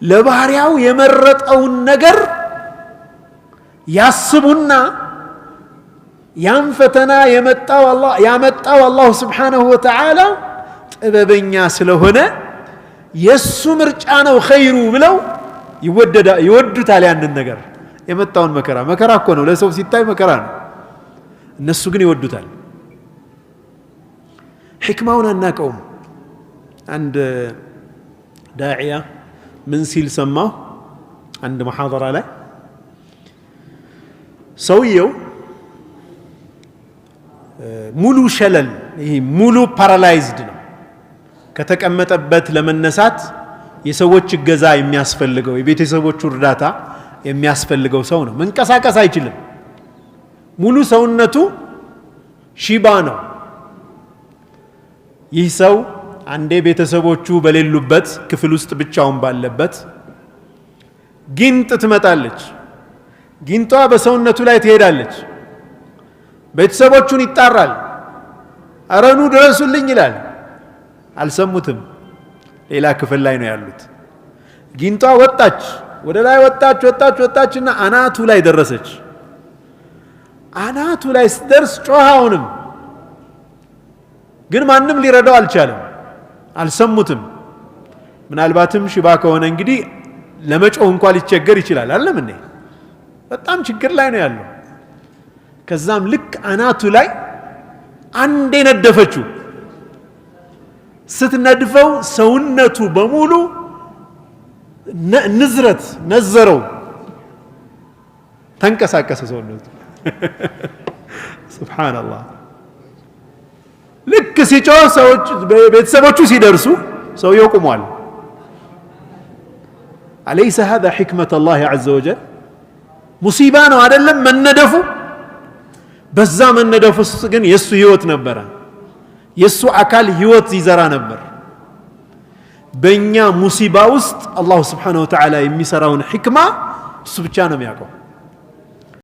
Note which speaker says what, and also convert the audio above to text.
Speaker 1: ለባሪያው የመረጠውን ነገር ያስቡና ያን ፈተና ያመጣው አላሁ ስብሓነሁ ወተዓላ ጥበበኛ ስለሆነ የእሱ ምርጫ ነው ኸይሩ ብለው ይወዱታል። ያንን ነገር፣ የመጣውን መከራ፣ መከራ እኮ ነው፣ ለሰው ሲታይ መከራ ነው። እነሱ ግን ይወዱታል። ሕክማውን አናቀውም። አንድ ዳዕያ ምን ሲል ሰማሁ? አንድ መሐደራ ላይ ሰውየው ሙሉ شلل፣ ይሄ ሙሉ paralyzed ነው። ከተቀመጠበት ለመነሳት የሰዎች እገዛ የሚያስፈልገው፣ የቤተሰቦቹ እርዳታ የሚያስፈልገው ሰው ነው። መንቀሳቀስ አይችልም። ሙሉ ሰውነቱ ሽባ ነው። ይህ ሰው አንዴ ቤተሰቦቹ በሌሉበት ክፍል ውስጥ ብቻውን ባለበት ጊንጥ ትመጣለች። ጊንጧ በሰውነቱ ላይ ትሄዳለች። ቤተሰቦቹን ይጣራል። አረ ኑ ድረሱልኝ ይላል። አልሰሙትም። ሌላ ክፍል ላይ ነው ያሉት። ጊንጧ ወጣች፣ ወደ ላይ ወጣች፣ ወጣች፣ ወጣችና አናቱ ላይ ደረሰች። አናቱ ላይ ስትደርስ ጮኸ። አሁንም ግን ማንም ሊረዳው አልቻለም። አልሰሙትም። ምናልባትም ሽባ ከሆነ እንግዲህ ለመጮህ እንኳ ሊቸገር ይችላል። አለም እንዴ? በጣም ችግር ላይ ነው ያለው። ከዛም ልክ አናቱ ላይ አንዴ ነደፈችው። ስትነድፈው ሰውነቱ በሙሉ ንዝረት ነዘረው፣ ተንቀሳቀሰ ሰውነቱ። سبحان الله። ልክ ሲጮህ ሰዎች፣ ቤተሰቦቹ ሲደርሱ ሰውየው ቁሟል። أليس هذا حكمة الله عز وجل؟ ሙሲባ ነው አይደለም መነደፉ? በዛ መነደፉ ውስጥ ግን የእሱ ህይወት ነበረ። የእሱ አካል ህይወት ይዘራ ነበር። በእኛ ሙሲባ ውስጥ አላሁ سبحانه وتعالى የሚሰራውን ሕክማ እሱ ብቻ ነው የሚያውቀው።